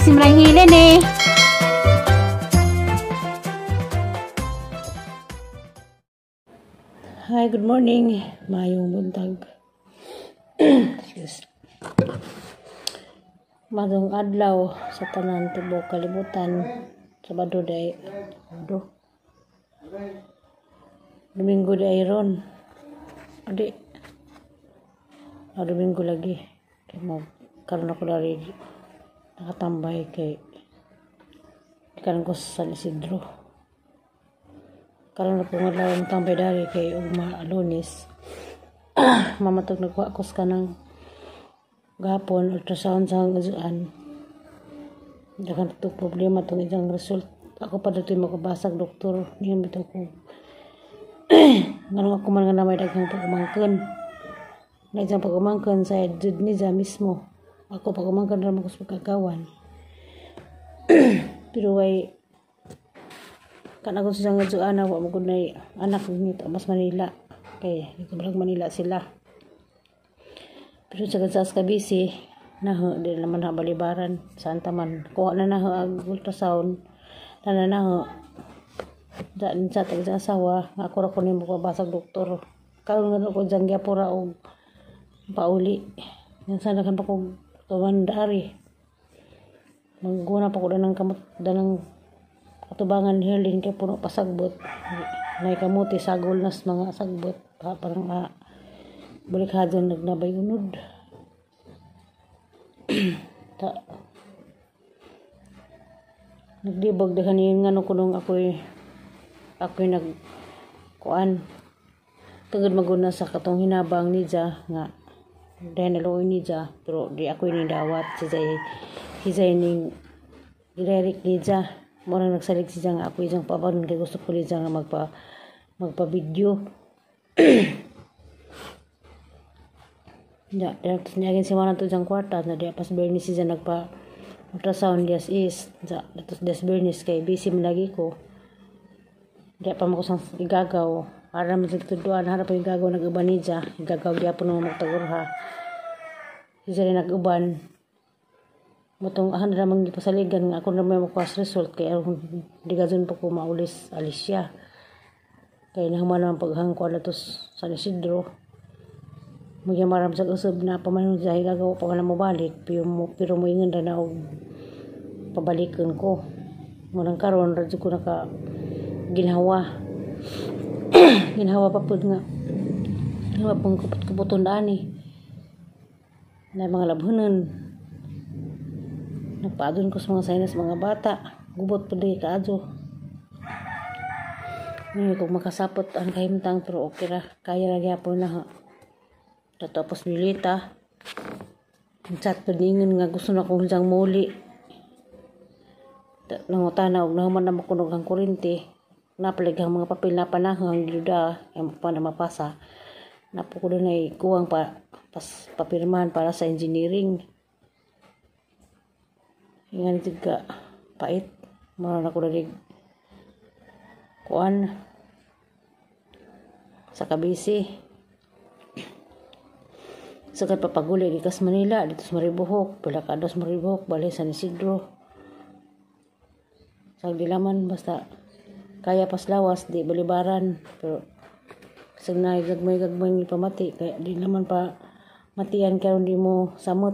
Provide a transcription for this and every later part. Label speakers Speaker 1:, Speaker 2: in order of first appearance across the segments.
Speaker 1: Simrang Hilin eh.
Speaker 2: Hi, good morning. Maayong buntag. Excuse. Madong adlaw sa tanan tibuok kalibutan. Sabado day. Sabado. Domingo day ron. Adi. Ah, Domingo lagi. Kay mo karon ako dari nakatambay kay karon ko sa San Isidro. Karon na po nga adlaw ang tambay dari kay ugma Lunes. Mamatog nagkuha ko sa kanang gahapon ultrasound sa ngazuan. Daghan to problema tong isang result. Ako pa dito makabasag doktor niyan bitaw ko. Nganong ako man nga na may daghang pagumangkon. Na isang pagumangkon sa jud niya mismo. Ako pagumangkon ra man ko sa pagkagawan. Pero way kanang sa ngazuan wa mo gud anak nito mas Manila. Kay dito Manila sila. Pero sa gansas ka busy, naho, di naman na balibaran. Saan taman, kuha na naho ang ultrasound. Na naho, daan sa tag sa asawa, nga ako ra ko nimo basag doktor. Karon nga ko dyan gyapura og pauli. Yan sana kan pa ko tuwan dari. Mangguna pa ko danang kamot danang katubangan hirlin kay puno pasagbot. Nay kamuti sagol nas mga sagbot. Pa, parang balik hadon nagnabay unod. Ta nagdibog daghan yung ngano kunong ako'y nag kuan tungod maguna sa katong hinabang niya nga dahil naluoy niya pero di ako'y nidawat si Zay ning direct niya mo nang nagsalig siya nga ako'y isang pabanon kay gusto ko niya nga magpa video. Ya, tapos niya si Juan to diyang kwarta na diya pas Bernice siya nagpa ultrasound yes is ja tapos des Bernice kay busy man lagi ko. Diya pa mo sang igagaw para man sa tuduan harap yung igagaw nag-uban niya igagaw diya po naman magtagurha. Siya rin nag-uban motong ahan na namang gipasaligan nga ako na may makuha result kay di gazon pa ko maulis alis siya. Kay nahuman naman paghangkuan na to San Isidro. Magyamaram sa usab na pamanon sa gagawa pa man mo balik pero mo ingon ra na og pabalikan ko. Munang karon ra jud ko naka ginhawa. Ginhawa pa pud nga. Ginhawa pong kupot-kupoton dani. Na mga labhonon. Nagpaadon ko sa mga sinus mga bata. Gubot pud di kaadyo. Ngayon kung makasapot ang kahimtang pero okay ra. Kaya ra gyapon na ha. Tapos nilita. Ang chat pa ningon nga gusto na kong siyang muli. Nangutana og nahuman na makunog ang kurente. Napalig ang mga papel na panahon ang giduda ay pa na mapasa. Napo ko doon ay kuwang pa, papirmahan para sa engineering. Ingan ka pait. Mura na ko na kuan sa kabisi. Sagad papaguli di kas Manila dito sa Maribojoc, pila ka dos Maribojoc, bali San Isidro. Sa dilaman basta kaya paslawas di balibaran pero sag na gagmay-gagmay ni pamati kaya di naman pa matian karon di mo samot.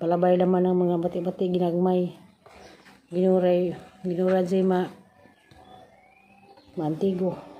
Speaker 2: Palabay laman ang mga bati-bati ginagmay. Ginuray, ginura jay ma maantigo.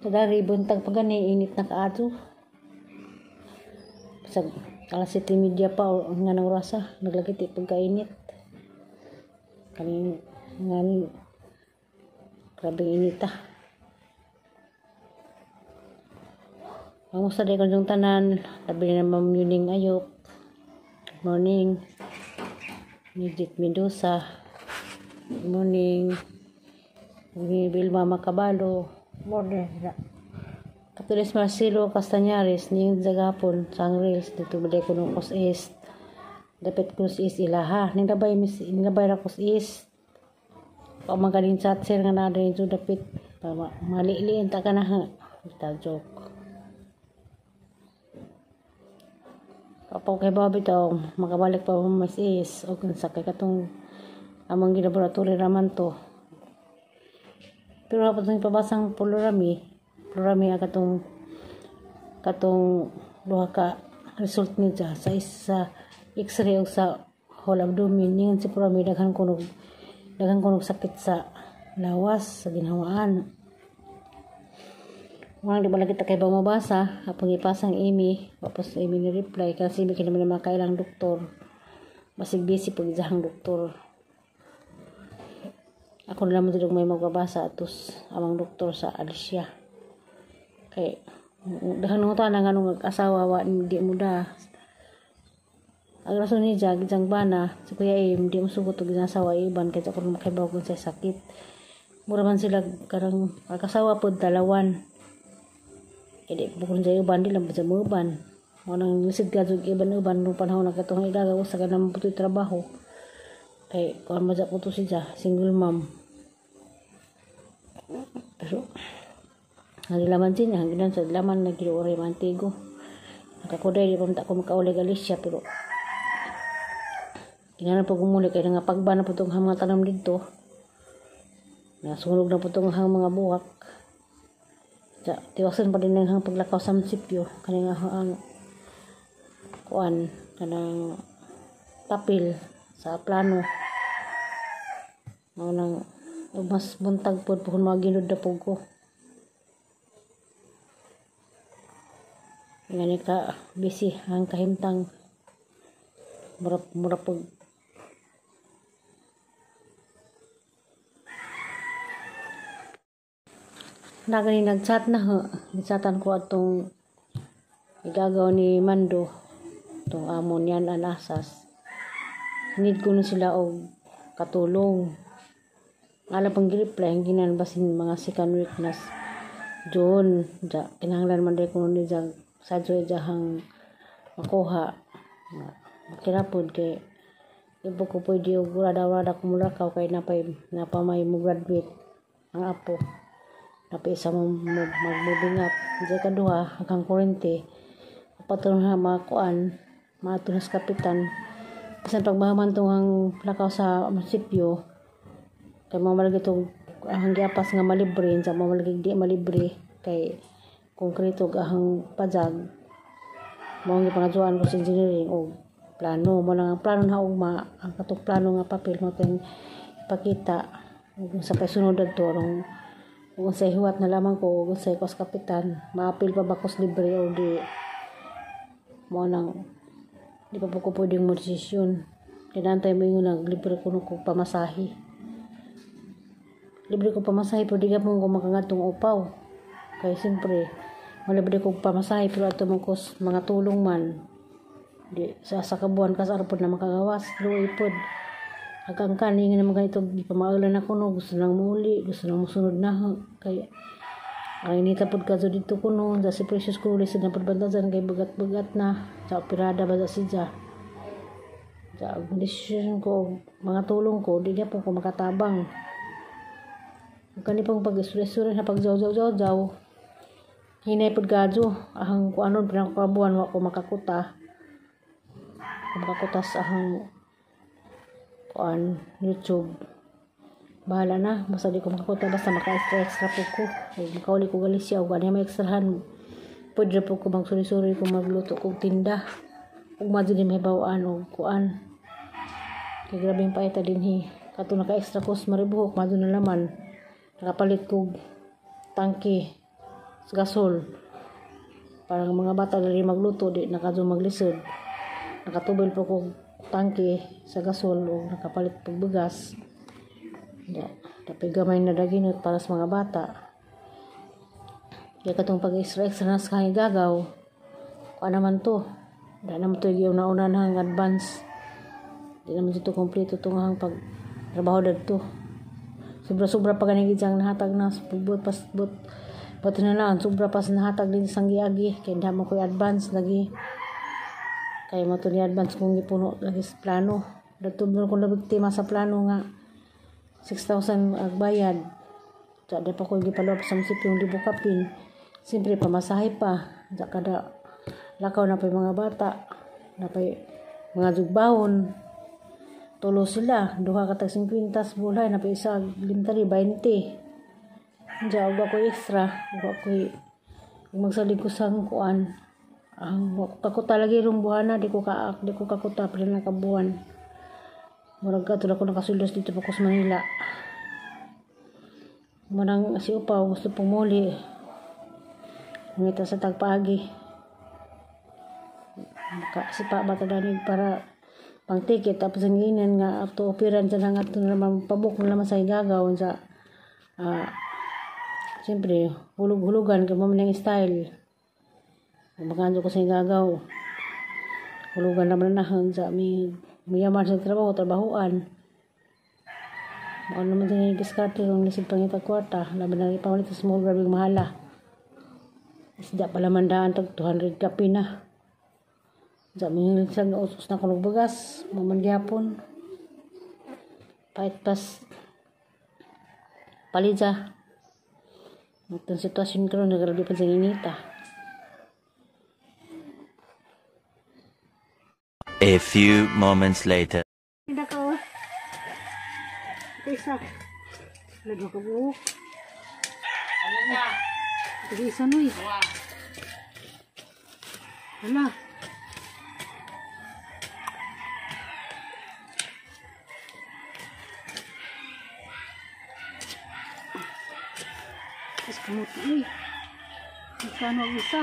Speaker 2: Dari buntag pa gani init na kaadto. Sa alas 7:30 pa nga nang orasa naglagiti pagkainit. Kaning ngani grabe init ah. Kamusta day kanyang tanan? Labi na Ma'am Yuning Ayop. Good morning. Nidit Mendoza. Good morning. Ni Vilma Macabalo. Morning. Katulis Marcelo Castañares ning zagapon sang reels dito balay ko nung Kos East. Dapat Kos East ilaha. Ning labay mis ning labay ra Kos East. Pa man galing chat sir nga na dito dapit maliliin ta ka na ha. Ta joke. Apo kay ba bitaw makabalik pa mo mas is o kung sa kay katong among gilaboratory raman to. Pero hapon itong ipabasang Polorami, Polorami ang katong katong duha ka result niya sa isa x-ray o sa whole abdomen. Ningon si Polorami, daghan kunog sakit sa lawas, sa ginhawaan. Mga di ba lagi ta kay ba mabasa, apong ipasang Amy, tapos Amy ni reply, kasi Amy kinaman naman kailang doktor. Basig busy pag isahang doktor. Ako na lang mo may magbabasa atos amang doktor sa Alicia. Kay daghan mo ta nga nung asawa wa di mo da. Ang rason ni Jag, jang bana, si Kuya Im, di mo sugot og asawa iban kay ako makibaw kung sa sakit. Mura man sila karang asawa pod dalawan. Kaya di po kung sa uban, di lang ba sa uban. Mo nang lisod ka jud iban-uban nung panahon na katong igagaw sa kanang putoy trabaho. Kay kuan man po to siya, single mom. Pero ang laman din, ang ginan sa laman naggiluoray mantigo. Nakakuday di pa man ta ko makauli Galicia, pero kinahanglan po gumuli kay nga pagba na po itong mga tanom dito. Nasunog na po itong mga buwak. Ja, tiwasan pa din ang paglakaw sa munisipyo. Kani nga ang kuan kanang papel sa plano. Mao nang mas buntag pod pohon mga na po ko. Ngani ka busy ang kahimtang, mura mura pag nagani nagchat na ho. Gitsatan ko atong igagaw ni Mando, itong amo niyan an asas. Need ko na sila og katulong. Ala pang gi-reply ang ginan basin mga second week na June. Ja, kinahanglan man day kuno ni jag sadyo jahang makuha. Makirapod kay ibo ko pwede og rada-rada ko mulakaw kay napay napamay mo graduate ang apo. Napay isa mo mag-moving up. Diya kaduha, hanggang kurente. Patulong na mga kuan, maatunas kapitan. Bisan pagmahaman tong ang lakaw sa munisipyo, kay mga malagi itong ang giapas nga malibre, sa mga malagi di malibre, kay konkreto ahang pajag. Mao ang gipangadtuan ko sa engineering og plano. Mo lang ang plano na ugma, ang katong plano nga papel mo kay ipakita ug sa paysunod adto aron ug sa hiwat na lamang ko ug sa kos kapitan, maapil pa ba kos libre o di. Mo nang di pa po ko pwedeng mo desisyon. Kaya mo yung naglibre ko ko pamasahe. Libre ko pamasahe pero di ka mo ko makangadtong upaw. Kaya siyempre, malibre ko pamasahe pero ato mo kos mga tulong man. Di sa kabuan kas arapod na makagawas, luoy pod. Hanggang kani nga naman ganito, di pa maulan ako no, gusto nang muli, gusto nang musunod na. Kaya ang inita pod kadto dito ko no, da si Precious ko ulit na pod bantayan kay bagat-bagat na, sa operada ba sa siya. Sa desisyon ko, mga tulong ko, di niya po ko makatabang. Kani pong pag-isuri-isuri na pag-jaw-jaw-jaw-jaw, hinay pod gadyo, ahang kuanon pinakabuan wa ko makakuta. Makakuta sa ahang kuan YouTube. Bahala na, basta di ko makakuta, basta maka-extra extra po ko. O, makauli ko Galicia, o gani may extrahan. Pwede po ko magsuri-suri kung magluto kog tinda. Ug madyo di may bawaan o kuan. Kay grabe yung paita dinhi. Kato naka-extra cost maribuhok, madyo na laman. Nakapalit kog tangke sa gasol. Parang mga bata dali magluto, di nakadyo maglisod. Nakatubel po kog tangke sa gasol o nakapalit pag bugas. Ya, tapi gamay na daginot para sa mga bata. Kaya katong pag extra extra na sa gagaw, kuan naman to. Di naman to yung nauna na ang advance. Di naman ito kompleto itong ang pag trabaho dadto. Sobra-sobra pa ganing gijang nahatag na but pas but but na lang sobra pas nahatag din sa giagi kay hindi mo ko advance lagi. Kay mo to ni advance kung gipuno lagi sa plano. Dadto mo ko na biktima sa plano nga 6,000 ang bayad. Sa di pa ko gipaluap sa munisipyo yung libukapin. Siyempre pamasahe pa. Sa kada lakaw na pa yung mga bata. Napay mga jugbahon. Tulo sila, duha ka tag 50 sa bulay, napay isa limtari 20. Diya og ako extra, wa koy magsalig ko sa kuan. Ang wa ko kakuta lagi rong buhana, di ko kakuta pila na ka buwan. Murag kadto ko nakasuldos dito pa ko sa Manila. Manang si Upaw gusto pong muli. Ngita sa tagpaagi. Maka sipa ba ta danig para pang ticket tapos ang inan nga ato operan sa nga ato na naman pabuk na naman sa igagaw sa siyempre hulug-hulugan kay mo man ang style. Maganjo ko sa igagaw. Hulugan naman na sa mi mayaman sa trabaho, trabahuan. Ano naman din yung diskarte kung lisod pangita kwarta, laban na ipangulit sa small grabe mahala. Isda pala mandaan tag 200 kapi na. Sa minsan usos na kunog bagas, mamangyapon. Pait pas palidya. Itong sitwasyon karon nagrabe pa sa inita.
Speaker 1: A few moments later.
Speaker 2: Hindi ka. Isa. Lagi ka buhok. Isa nuy. Hala. Tapos kamuti uy. Magkano ang isa?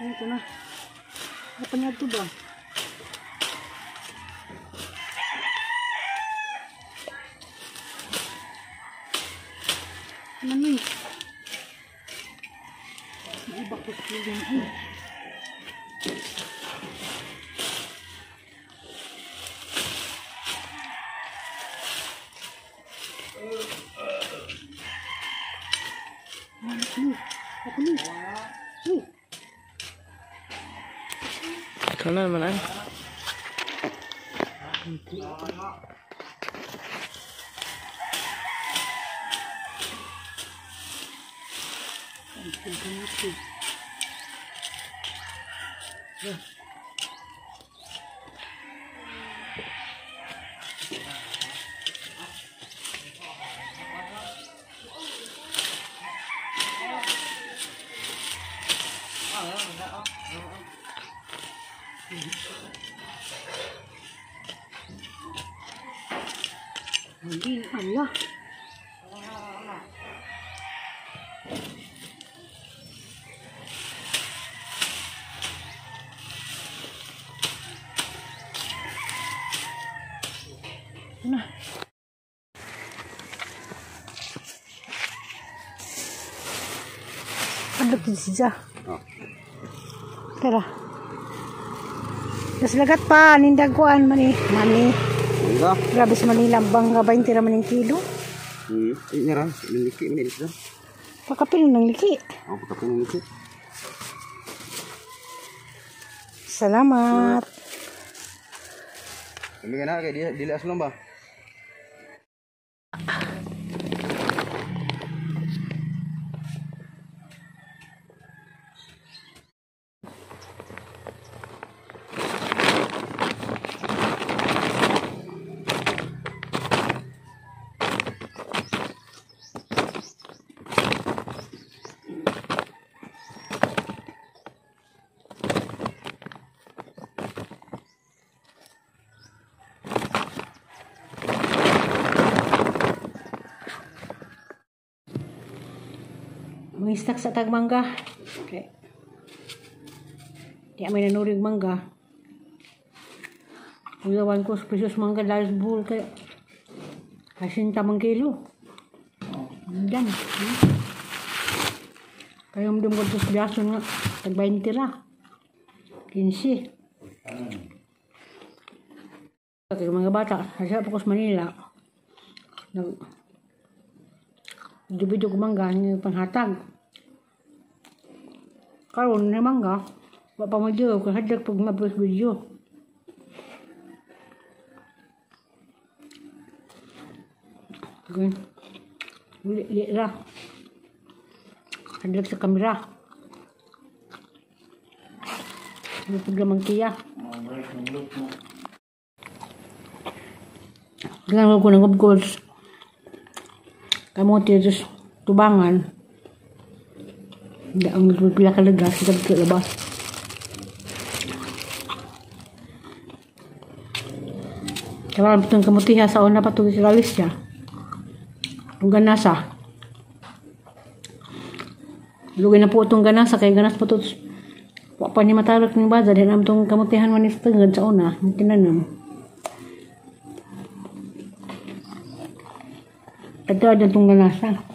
Speaker 2: Ito na. Apa niya ito ba? Ano ni? May iba ko siya yan. Ako ni.
Speaker 3: Ikaw na naman ay.
Speaker 2: Hindi, ala. Ano? Ano siya? Tara. Tas lagat pa, nindag kuan mani. Mani. Grabe sa Manila, bangga 20 raman ng kilo.
Speaker 4: Ini ra, liki ini dito.
Speaker 2: Pakapin ng liki.
Speaker 4: Oh, pakapin ng liki.
Speaker 2: Salamat.
Speaker 4: Kami na kay dili aslom ba?
Speaker 2: Mangistak sa tag mangga. Okay. Di may nanurig mangga. Uyawan ko pesos mangga dahil bull kay asin tamang kilo. Yan. Kayo umdum ko sa biyaso nga tag 20 ra. 15. Kay mga bata, sa pa ko sa Manila. Nag Dubido ko mangga ni panghatag. Karon ni mangga, wa pa mo diyo kay hadlok pag mabos video. Okay. Dili ra. Hadlok sa kamera. Lupog lamang kiya. Ginagawa ko ng goals. Kamote, just tubangan. Hindi ang pila kalaga sa labas. Kaya itong kamutiha sa una pa ito sa Galicia. Itong ganasa. Lugay na po itong ganasa kay ganas po ito. Wa pa ni matarok ng baza din ang itong kamutihan man is tungod sa una. Tinanam. Ito ada itong ganasa.